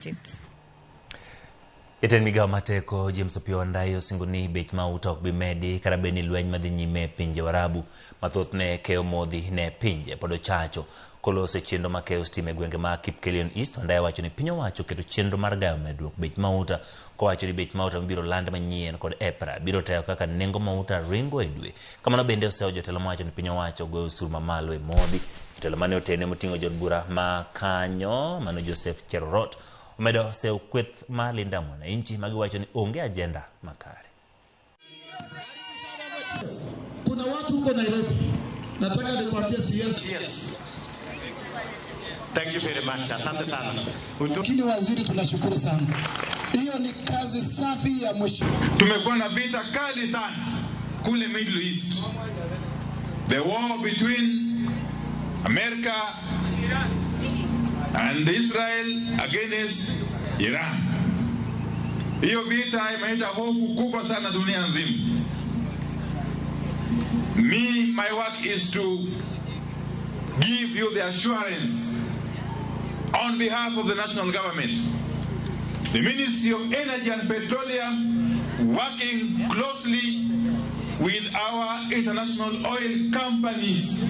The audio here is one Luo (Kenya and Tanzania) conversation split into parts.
It. Jatend migao mar teko James Opiyo Wandayi osingo ni bech mauta ok bi medi kata bed ni lweny madhi nyime e pinje Warabu mathothne keyo modhi ne pinje pod ochacho. Koloso e chenro mar keyo stima e gwenge ma Kipkelion East, Wandayi wacho ni piny owacho oketo chenro mar gayo medruok bech mauta kowacho ni bech mauta mibiro land manyien kod EPRA biro tayo kaka nengo mauta ringo e dwe. Kamano bende osewo jotelo mawacho ni piny owacho goyo osuru mamalo e modhi. Jotelo mane otene moting'o jood bura ma kanyo mano Joseph Cherorot omedo sewo kweth mar Linda Mwananchi magiwacho ni onge ajenda makare. Kuna watu huko Nairobi, nataka nikwambie CS. Yes. Thank you very much. Asante sana. Lakini waziri, tunashukuru sana, hiyo ni kazi safi ya mheshimiwa. Tumekuwa na vita kali sana kule Middle East. The war between America and Israel against Iran. Hiyo vita imeleta hofu kubwa sana dunia nzima. Me, my work is to give you the assurance on behalf of the national government, the Ministry of Energy and Petroleum, working closely with our international oil companies,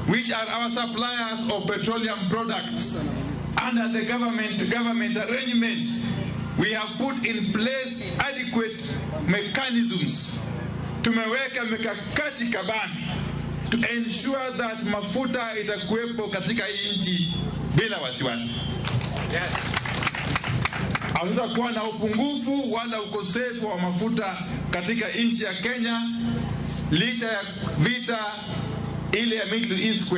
which are our suppliers of petroleum products. Under the government arrangement, we have put in place adequate mechanisms. Tumeweka mikakati kabambe to ensure that mafuta itakuwepo katika hii nchi bila wasiwasi. Hatutakuwa na upungufu wala ukosefu wa mafuta katika nchi ya Kenya licha ya vita ile ya Middle East.